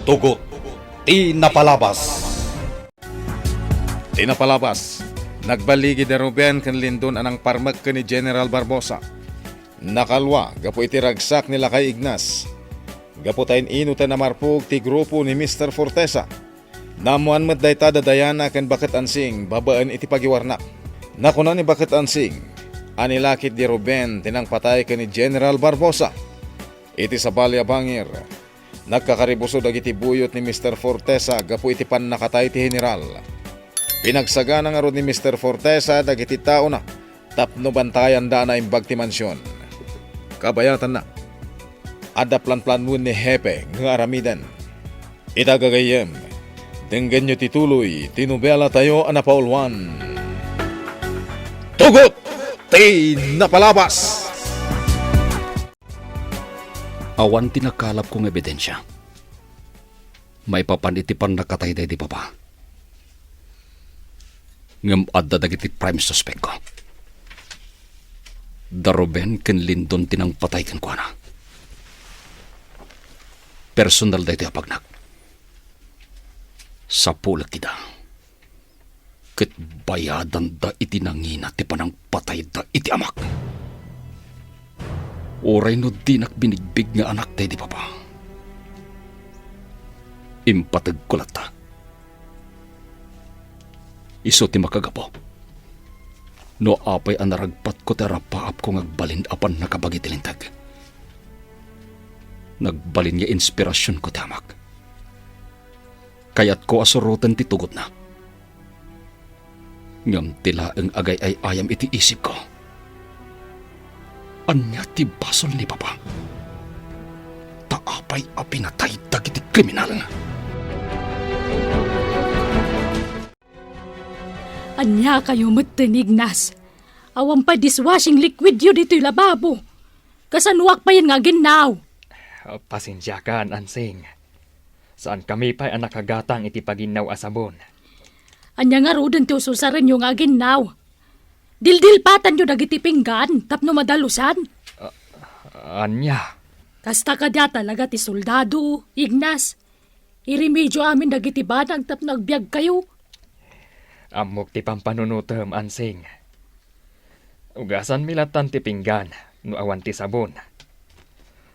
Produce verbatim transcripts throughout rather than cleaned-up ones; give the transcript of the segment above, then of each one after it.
Tugot ti napalabas. Ti napalabas, nagballigi da Ruben ken Lindon a nangparmek ken ni General Barbosa. Nakalua gapu iti ragsak ni Lakay Ignas. Gapu ta in-inoten a marpog ti grupo ni Mister Fortesa. Naammoan met dayta da Diana ken Baket Ansing babaen iti pagiwarnak. Nakuna ni Baket Ansing a ni lakay da Ruben ti nangpatay ken ni General Barbosa. Iti sabali a bangir, nagkakaribuso dagiti buyot ni Mister Fortesa gapu iti pannakatay ti General. Pinagsagana ngarud ni Mister Fortesa dagiti taona tapno bantayanda a naimbag ti mansion. Kabayatanna, adda planplanoen ni Hepe nga aramiden. Ita gagayyem, denggenyo ti tuloy ti nobelatayo a napauluan, Tugot ti Napalabas! Awan ti nakalapko nga ebidensia maipapan iti pannakatay daydi baba. Ngem adda dagiti prime suspectko. Da Ruben ken Lindon ti nangpatay kenkuana. Personal daytoy a pagnak. Sapulek ida. Ket bayadanda iti nangina ti panangpatayda iti amak. Uray no dinak binigbig nga anak daydi baba, impategko latta. Isu ti makagapu no apay a naragpatko ti arapaapko nga agbalin a pannakabagi ti Linteg. Nagbalin nga inspirasionko ti amak. Kayatko a suroten ti tugotna. Ngem ti laeng agay-ay-ayam iti isipko, ania ti basol ni Papa? Ta apay a pinatay dagiti kriminal? Ania kayo metten, Ignas? Awan pay dishwashing liquidyo ditoy lababo. Kasanoak payen nga aginnaw? Pasensiakan, Ansing. Saankami pay a nakagatang iti paginnaw a sabon. Ania ngaruden ti ususarenyo nga aginnaw? Dildilpatanyo dagiti pinggan tapno madalusan? Ah, ania? Kasta kadi a talaga ti soldado, Ignas. Irimedyo amin dagiti banag tapno agbiagkayo. Ammok ti pampanunotem, Ansing. Ugasanmi lattan ti pinggan no awan ti sabon.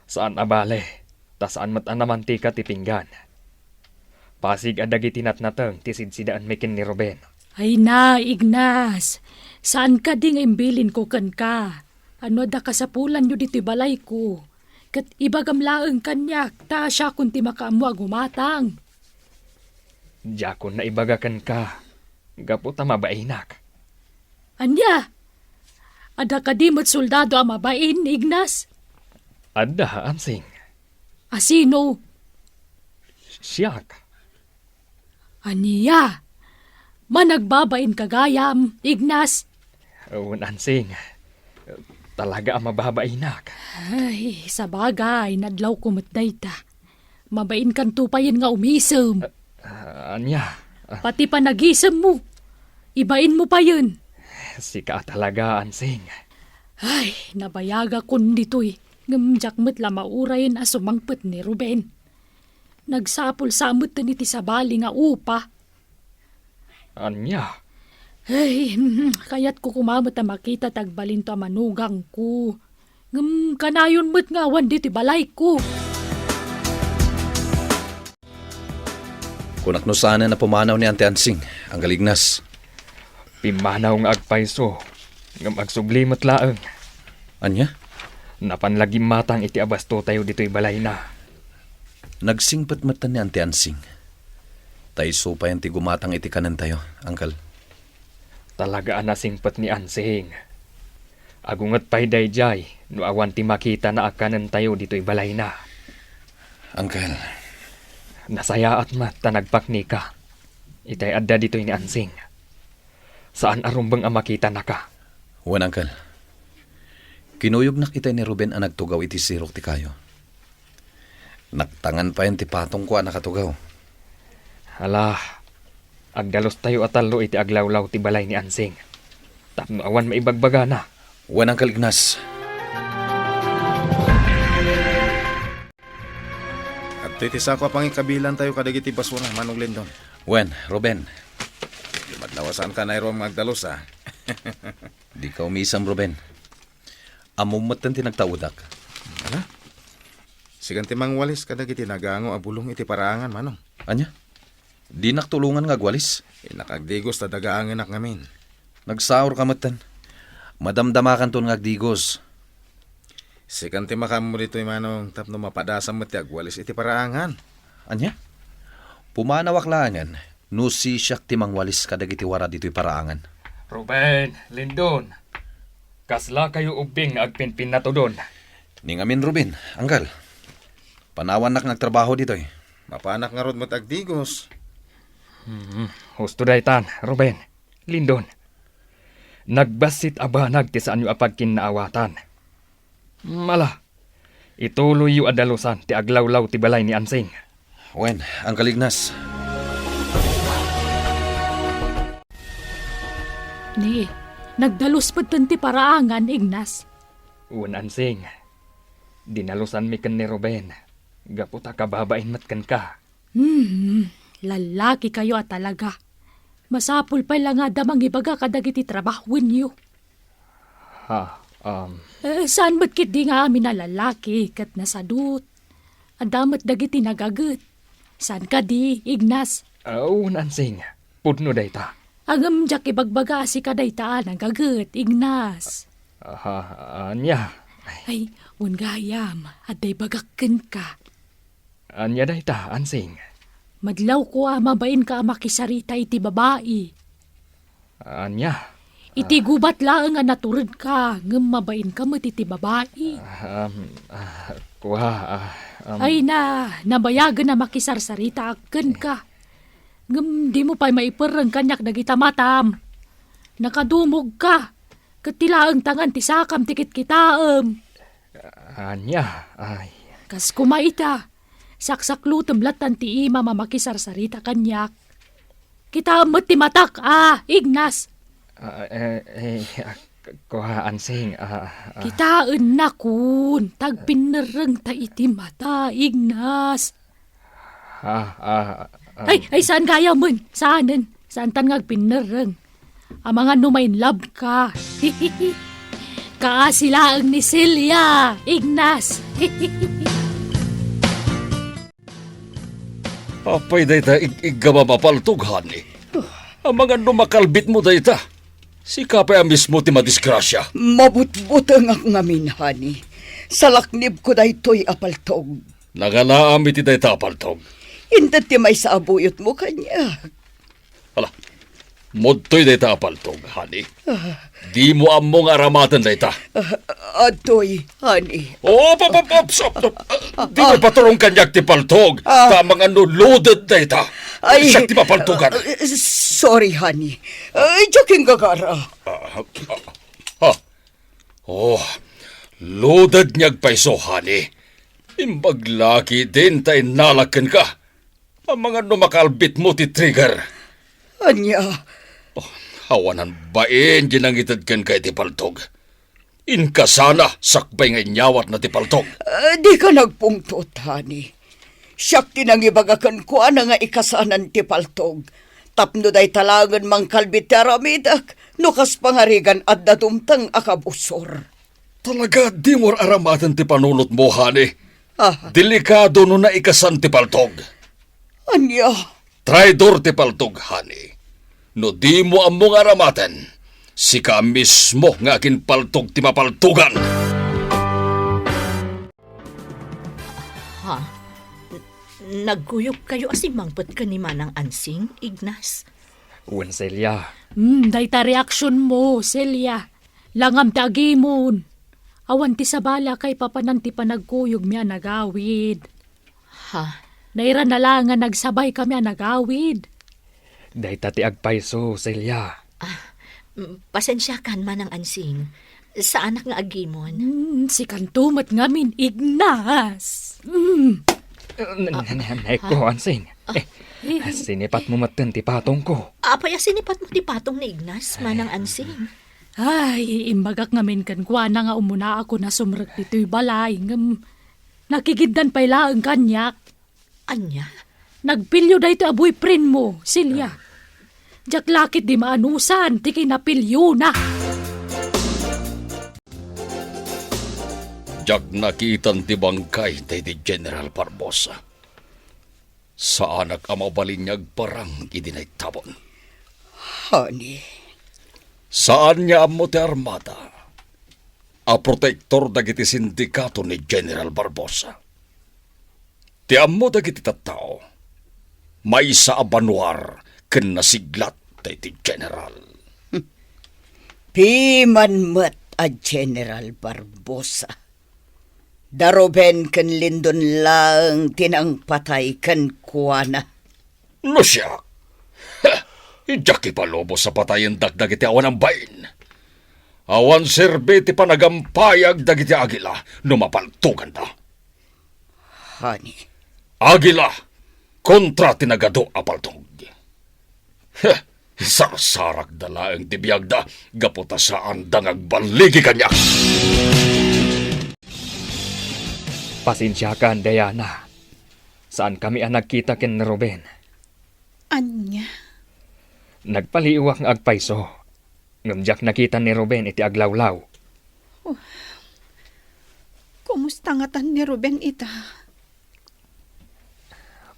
Saan a bale, ta saan met a namantika ti pinggan. Pasig a dagiti natnateng ti sidsidaenmi ken ni Ruben. Ay na, Ignas, saan kadi nga imbilinko kenka? Ano adda kasapulanyo ditoy balayko? Ket ibagam laeng kaniak, ta siakon ti makaammo a gumatang. Diakon naibaga kenka, gapu ta mabainak. Ania? Adda kadi met soldado a mabain, Ignas? Adda, Ansing. A sino? Siak. Ania? Managbabainka gayam, Ignas? Wen, Ansing. Talaga a mababainak. Ay, sabagay, nadlawko met dayta. Mabainkanto payen nga umisem. Ah, ania? Ah. Pati panagisemmo. Ibainmo payen. Sika talaga, Ansing. Ay, nabayagakon ditoy. Ngem diak met la maurayen a sumangpet ni Ruben. Nagsapul sa metten iti sabali nga upa. Ania? Ay, mm, kayatko koma met a makita ti agbalinto a manugangko. Ngem kanayon met nga awan ditoy balayko. Kunak no saanen a pumanaw ni Ante Ansing, Anggal Ignas. Pimmanaw nga agpayso, ngem agsubli met laeng. Ania? Napan la gimmatang iti abastotayo ditoy balayna. Nagsingpet metten ni Ante Ansing. Ta isu payen ti gumatang iti kanentayo, Angkel. Talaga a nasingpet ni Ansing. Agunget pay daydiay no awan ti makitana a kanentayo ditoy balayna. Angkel. Nasayaat met ta nagpaknika. Itay adda ditoy ni Ansing. Saan a rumbeng a makitanaka. Wen, Angkel. Kinuyognak itay ni Ruben a nagtugaw iti sirok ti kayo. Naktangan payen ti patongko a nakatugaw. Ala, agdalustayo a tallo iti aglawlaw ti balay ni Ansing. Tapno awan maibagbagana. Wen, Angkel Ignas. Adtoy ti sako a pangikabilantayo kadagiti basura, Manong Lindon. Wen, Ruben. Madlawasan ka na iruam nga agdalus, a. Dika umisem, Ruben. Ammom metten ti nagtaudak. Ala? Sikan ti mangwalis kadagiti nagango a bulong iti paraangan, Manong. Ania? Dinak tulongan nga agwalis? Innak agdigos ta dagaangenak ngamin. Nagsaor ka metten. Madamdamakanton nga agdigos. Sikan ti makaammo ditoy, Manong, tapno mapadasam met ti agwalis iti paraangan. Ania? Pumanawak laengen no sisiak ti mangwalis kadagiti wara ditoy paraangan. Ruben, Lindon, kasla kayo ubbing nga agpinpinnatudon? Ni ngamin, Ruben, anggal. Panawannak nga agtrabaho ditoy. Mapanak ngarud met agdigos. Hmm, husto daytan, Ruben, Lindon. Nagbassit a banag ti saanyo a pagkinnaawatan. Mala, ituloyyo a dalusan ti aglawlaw ti balay ni Ansing. Wen, Anggal Ignas. Ni, nagdalus metten ti paraangan, Ignas. Wen, Ansing. Dinalusanmi ken ni Ruben, gapu ta kababain met kenka. Hmm, lallaki kayo a talaga. Masapul pay la nga adda mangibaga kadagiti trabahoenyo. Ha, um. Eh, saan met ketdi nga amin a lallaki ket nasadut? Adda met dagiti nagaget. Saan kadi, Ignas? Aw, Ansing, pudno dayta. Ngem diak ibagbaga a sika dayta a nagaget, Ignas. Aha, ania? Ay, wen gayam, adda ibagak kenka. Ania dayta, Ansing? Madlawko a mabainka a makisarita iti babai. Ania? Iti gubat laeng a naturedka, ngem mabainka met iti babai. Um, ah, kua, ah, um. Ay na, nabayagen a makisarsaritaak kenka. Ngem dimo pay maiperreng kaniak dagita matam. Nakadumogka, ket ti laeng tangan ti sakam ti kitkitaem. Ania? Ay. Kas koma ita, saksaklutem lattan ti imam a makisarsarita kaniak. Kitaem met ti matak, a, Ignas. Ah, eh, eh, ah, k-, kua, Ansing, ah, ah. Kitaennakon, ta agpinnerrengta iti mata, Ignas. Ah, ah, ah. Ay, ay, saan gayam? Saanen? Saantan nga agpinnerreng? Amangan no ma-in love ka. Kaasi laeng ni Celia, Ignas. Apay dayta ig-, iggamam a paltog, honey? Amangan no makalbitmo dayta. Sika pay a mismo ti madisgrasia. Mabutbutengak ngamin, honey. Salaknibko daytoy a paltog. Nangalaam iti dayta a paltog. Inted ti maysa a buyotmo kaniak. Ala, madtoy dayta a paltog, honey. Ah. Dimo ammo nga aramaten dayta. Ah, adtoy, honey. Oh, pop, pop, pop, stop, stop. Ah, dimo paturong kaniak ti paltog. Ah. Ta amangan no loaded dayta. Ay, siak ti mapaltogan. Ah, sorry, honey. Ah, joking gagara. Ah, ah, ah. Oh, loaded nga agpayso, honey. Imbag la ketdin ta innalak kenka. Amangan no makalbitmo ti trigger. Ania? Oh, awanan bain ti nangited kenka iti paltog. Inkasana sakbay nga inyawatna ti paltog. Ah, dika nagpungtot, honey. Siak ti nangibaga kenkuana nga ikasanan ti paltog. Tapno dayta laengen mangkalbit ti aramidek, no kas pangarigan adda dumteng a kabusor. Talaga, dimo ar-aramaten ti panunotmo, honey. Ah. Delikado no naikasan ti paltog. Ania? Traidor ti paltog, honey. No dimo ammo nga aramaten, sika mismo nga aginpaltog ti mapaltogan. Ha? N-, nagkuyog kayo a simmangpet ken ni Manang Ansing, Ignas? Wen, Celia. Hmm, dayta reaksionmo, Celia. Langam ti agimon. Awan ti sabali a kaipapanan ti panagkuyogmi a nagawid. Ha? Nairana la nga nagsabaykami a nagawid. Dayta ti agpayso, Celia. Ah, mm, pasensiakan, Manang Ansing. Saanak nga agimon. Hmm, sikanto met ngamin, Ignas. Hmm. N-, n-, n-, n-, Neko, Ansing. Eh, sinipatmo metten ti patongko. Apay a sinipatmo ti patong ni Ignas, Manang Ansing? Ay, imbagak ngamin kenkuana nga umunaakon a sumrek ditoy balay, ngem nakigiddan pay laeng kaniak. Ania? Nagpilyo daytoy a boyfriend mo, Celia. Diak la ketdi maanusan ti kinapiliona. Diak nakitan ti bangkay daydi General Barbosa. Saanak a mabalin nga agparang idi naitabon. Honey. Saan nga ammo ti armada a protektor dagiti sindikato ni General Barbosa. Ti ammo dagiti tattao, maysa a banuar ken nasiglat daydi General. Piman met a General Barbosa. Da Ruben ken Lindon laeng ti nangpatay kenkuana. No siak, ha, diak ipalubos a patayendak dagiti awan ambain. Awan serbi ti panagampayag dagiti agila no mapaltoganda. Honey. Agila kontra ti nagadu a paltog. Heh, sarsarakda laeng ti biagda gapu ta saanda nga agballigi kaniak. Pasensiakan, Diana. Saankami a nagkita ken ni Ruben. Ania? Nagpaliiwak nga agpayso. Ngem diak nakita ni Ruben iti aglawlaw. Oh. Kumusta ngatan ni Ruben ita?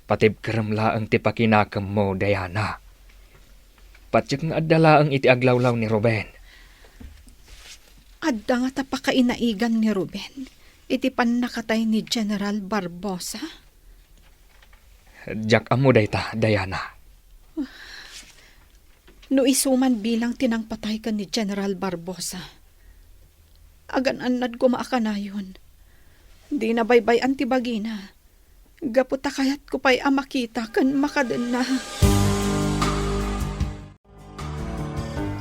Patibkerem laeng ti pakinakemmo, Diana. Patiek nga adda laeng iti aglawlaw ni Ruben. Adda ngata pakainaigan ni Ruben iti pannakatay ni General Barbosa? Diak ammo dayta, Diana. No isu man bilang ti nangpatay ken ni General Barbosa, agan-annad koma a kanayon. Dina baybay-an ti bagina, gapu ta kayatko pay a makita ken makadenna.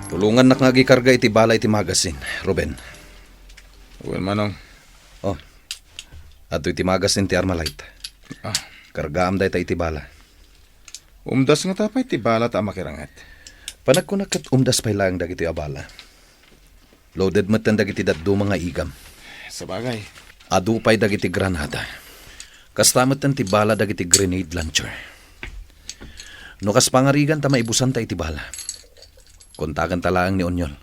Tulongannak nga agikarga iti bala iti magasin, Ruben. Wen, Manong. Oh, adtoy ti magasin ti Armalite. Ah. Kargaam dayta iti bala. Umdas ngata pay ti bala ta a makiranget. Panagkunak ket umdas pay laeng dagitoy a bala. Loaded metten dagiti dadduma nga igam. Sabagay. Adu pay dagiti granada. Kasta metten ti bala dagiti grenade launcher. No kas pangarigan ta maibusanta iti bala, kontakenta laeng ni Onyol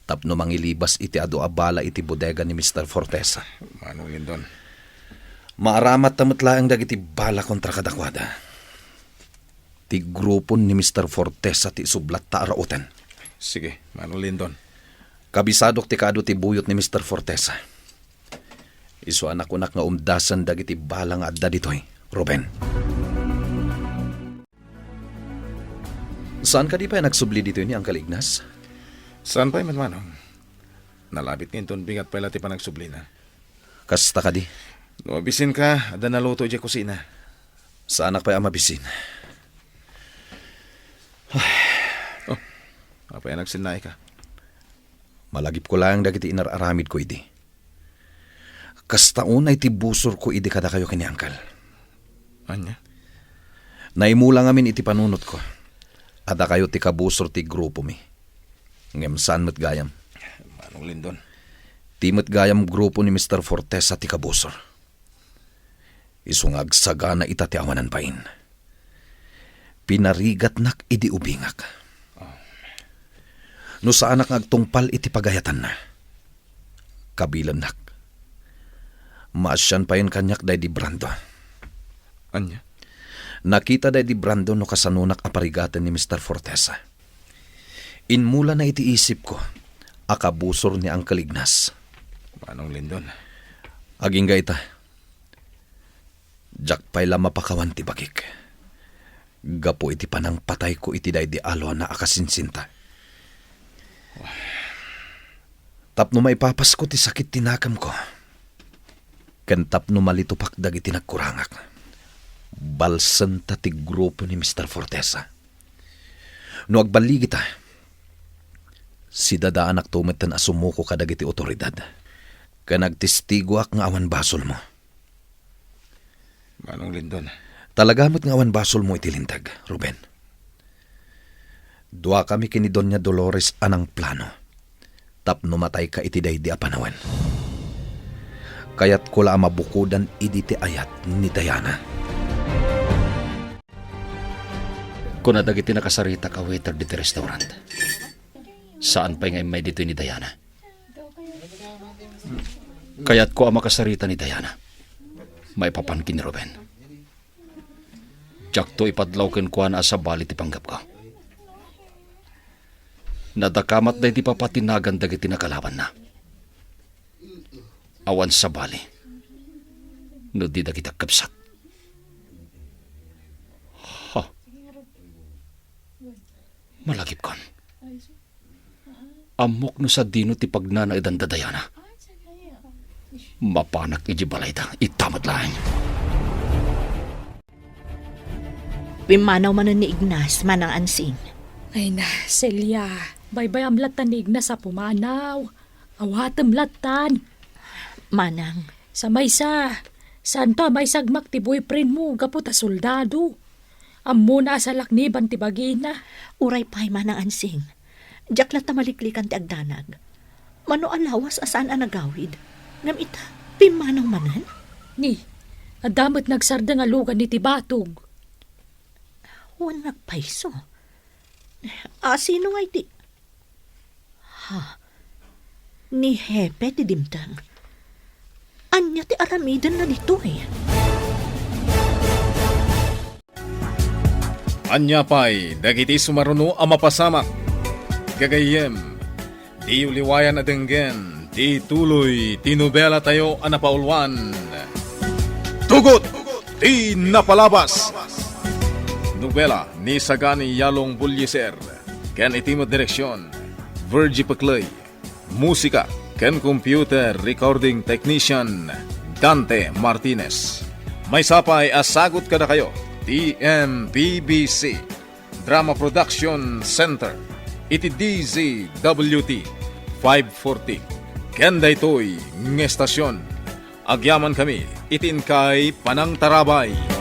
tapno mangilibas iti adu a bala iti bodega ni Mister Fortesa. Manong Lindon. Maaramatta met laeng dagiti bala kontra kadakuada. Ti grupo ni Mister Fortesa ti isublatta a rauten. Sige, Manong Lindon. Kabisadok ti kaadu ti buyot ni Mister Fortesa. Isu a nakunak nga umdasen dagiti bala nga adda ditoy, Ruben. Saan kadi pay a nagsubli ditoy ni Uncle Ignas? Saan pay met, Manong. Nalabit nga inton bigat pay la ti panagsublina. Kasta kadi? No mabisinka, adda naluto idiay kusina. Saanak pay a mabisin. Oh, apay a nagsinnaika? Malagipko laeng dagiti inar-aramidko idi. Kasta unay ti busorko idi kadakayo ken ni Uncle. Ania? Naimula ngamin iti panunotko a dakayo ti kabusor ti grupomi. Ngem saan met gayam. Manong Lindon. Ti met gayam grupo ni Mister Fortesa ti kabusor. Isu nga agsagana ita ti awanan bain. Pinarigatnak idi ubingak. No saanak nga agtungpal iti pagayatanna, kabilennak. Maasian payen kaniak daydi Brando. Ania? Nakita daydi Brando no kasanonak a parigaten ni Mister Fortesa. Inmulana iti isipko a kabusor ni Uncle Ignas. Manong Lindon. Agingga ita. Diak pay la mapakawan ti bagik gapu iti panangpatayko iti daydi alona a kasinsinta. Tapno maipapasko ti sakit ti nakemko, ken tapno malitupak dagiti nagkurangak, balsenta ti grupo ni Mister Fortesa. No agballigita, sidadaanakto metten a sumuko kadagiti otoridad, ken agtestigoak nga awan basolmo. Manong Lindon. Talaga met nga awan basolmo iti linteg, Ruben. Duakami ken ni Doña Dolores a nangplano tapno matayka iti daydi a panawen. Kayatko la a mabukodan idi ti ayat ni Diana. Kuna dagiti nakasaritak a waiter ditoy restaurant, saan pay nga immay ditoy ni Diana. Kayatko a makasarita ni Diana. Maipapan ken ni Ruben. Diakto ipadlaw kenkuana a sabali ti panggepko. Nadakamat daydi papatinagan dagiti nakalabanna. Awan sabali no di dagiti agkabsat. Ha. Malagipkon. Ammok no sadino ti pagnanaedan da Diana. Mapanak idiay balayda. Ita met laeng. Pimmanaw manen ni Ignas, Manang Ansing. Ay na, Celia, baybayam latta ni Ignas a pumanaw. Awatem lattan. Manang. Sa maysa, saanto a maisagmak ti boyfriend mo gapu ta soldado. Ammona a salakniban ti bagina. Uray pay, Manang Ansing. Diak latta maliklikan ti agdanag. Mano a lawas a saan a nagawid. Ngem ita, pimmanaw manen? Ni, adda met nagsardeng a lugan iti batog. Wen nagpayso. A, sino nga iti? Ha? Ni Hepe ti dimteng. Ania ti aramidenna ditoy? Ania pay dagiti sumaruno a mapasamak? Gagayyem, diyo liwayan a denggen ti tuloy ti nobelatayo a napauluan, Tugot ti Napalabas. Nobela ni Sagani Yalong Bullieser ken iti met direksion, Virgie Pecley. Musika ken computer recording technician, Dante Martinez. Maysa pay a sagut kadakayo ti M P B C Drama Production Center iti D Z W T five forty. Ken daytoy nga estasion, agyamankami iti inkay panangtarabay.